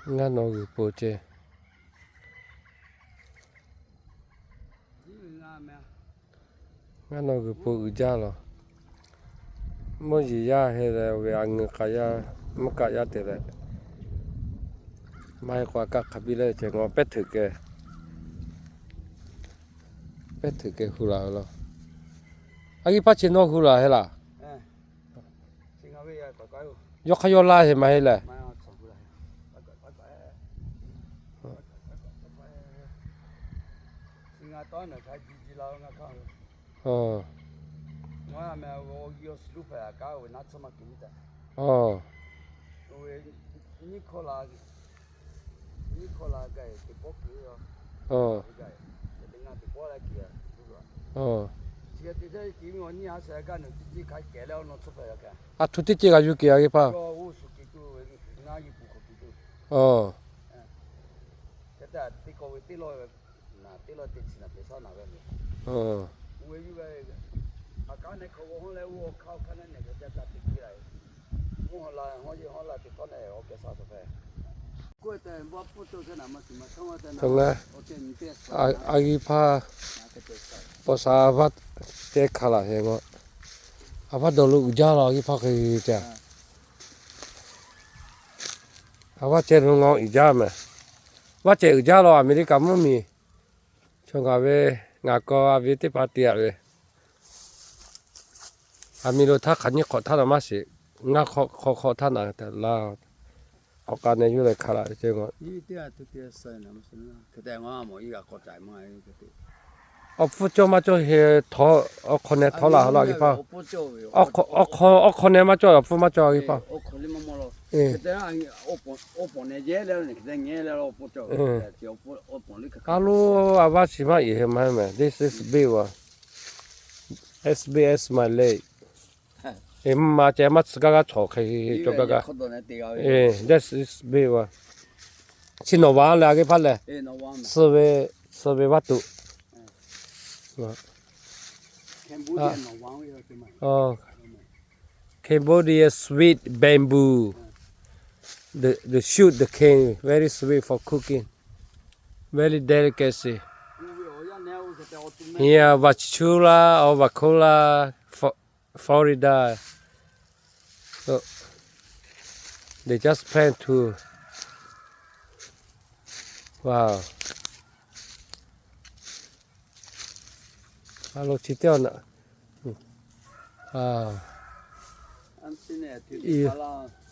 Ngaˇ naw g'uiˬ po ceh. Ngaˇ naw g'uiˬ po uiˍ jaˇ lawˬ. Mvuhˇ yeˬ yaˇ he leh ve a ngeu k'a yaˇ, mvuhˇ kaˆ yaˇ te leh, maˇ heˆ k'o a kaˆ hk'a biˇ leh ceh ngaw pehˉ hteuꞈ keh, pehˉ hteuꞈ keh hu laˬ ve lawˬ. A g'uiˬ hpaˇ chi nawˇ hu laˬ he laˬ. Yawˇ hk'aˇ yawˇ laˇ he maˇ heˆ lehˬ. A htu teˇ ceuˬ g'a yuˬ kehˬ a g'uiˬ hpaˇ. A g'uiˬ hpaˇ paw sha a vaˇ ceh hkanˍ laˬ he ngaw. A vaˇ dawˬ lo uiˍ jaˇ lawˬ a g'uiˬ hpaˇ hk'e ceh. A vaˇ ceh lo ngaw uiˍ jaˇ mehˬ. Vaˇ ceh uiˍ jaˇ lawˬ Aˍmeˍriˆkaˍ mvuhˇ miˬ. Chaw ngaˬ ve, ngaˬ k'aw a ve teˇ hpaˍ te a ve, a miˬ lo htaˇ hk'aˬ nyiˇ hk'awꞈ htaˇ naˍ maˇ shiˍ. Ngaˇ hk'awꞈ hk'awꞈ hk'awꞈ htaˇ naˍ te laˇ. K'awꞈ k'a neh yuˇ leh hkanˍ laˬ ve ceh ngaw. Awˬ hpfuhˇ cawˇ maˇ cawˇ he, awˬ hk'awꞈ neh htawˇ laˬ ha laˇ a g'uiˬ hpaˇ. Awˬ hk'awꞈ neh maˇ cawˇ, awˬ hpfuhˇ maˇ cawˇ a g'uiˬ hpaˇ. A lo, a vaˇ shiˍ maˇ iˍ he maˇ heˆ mehˬ. This is big one. S B S my leg. Eˬ, mvuhˇ ma ceh maˇ tsuhˇ gaˇ gaˇ chawˬ hk'e cawˬ gaˇ gaˇ. This is big one. Chi nawˬ vaˬ leh a g'uiˬ hpaˇ lehˬ, suh ve, suh ve vaˇ tuꞈ. Cambodia sweet bamboo. The, the shoot, the cane, very sweet for cooking. Very delicacy. Here, Wachula or Wakulla, Fo-, Florida. So, they just plant too. Wow. A lo chi teˇ a naꞈ.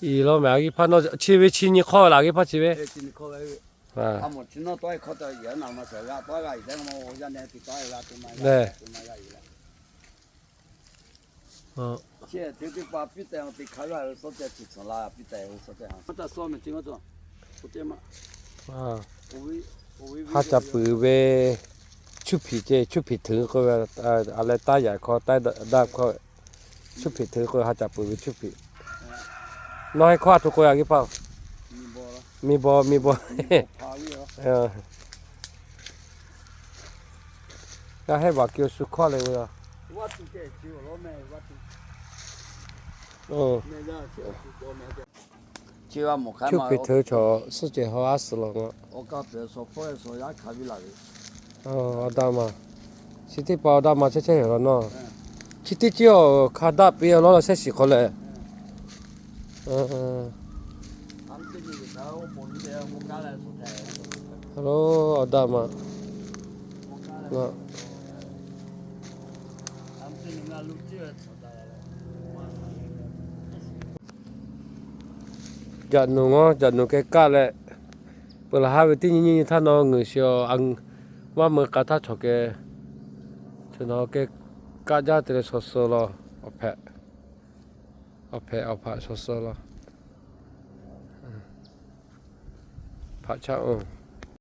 Iˍ lo mehˬ a g'uiˬ hpaˇ nawˬ chi ve chi nyi hk'awˇ laˬ g'uiˬ hpaˇ chi ve. Ha ca peuˬ ve cuˇ hpiˍ ceh, cuˇ hpiˍ hteꞈ k'oˆ ve, a leh taˇ yaꞈ hkawˇ, taˇ daˇ hkawˇ, cuˇ hpiˍ hteꞈ k'oˆ ve ha ca peuˬ ve cuˇ hpiˍ. Nawˬ he hkawˇ a htoꞈ k'oˆ a g'uiˬ hpaˇ. Miˬ bawˬ, miˬ bawˬ. G'a hehˉ vaˬ ke awˬ shu hkawˇ leh ve a. Cuˇ hpiˍ hteꞈ chaw suhˉ ceh haw aˉ suh law. Awˬ daꞈ ma. Chi teˇ hpaˍ awˬ daꞈ ma chehˇ chehˇ ve law nawˬ. Chi teˇ ceuˬ awˬ hk'a daꞈ piˇ law law shehˉ shiˍ hk'aw leh. Awˬ daꞈ ma. Jaꞈ nuˬ ngaw, jaꞈ nuˬ keh kaˆ leh, peuˬ laˬ haˉ ve teˇ nyi nyi htaˇ nawˬ ngeuˍ shiˍ awˬ, maˇ meuˇ k'a htaˇ chaw keh, chaw nawˬ keh kaˆ jaˇ te leh shaw suh law, awˬ hpehꞈ, awˬ hpehꞈ awˬ hpaꞈ shaw suh law. Hpaꞈ chaˇ oˬ.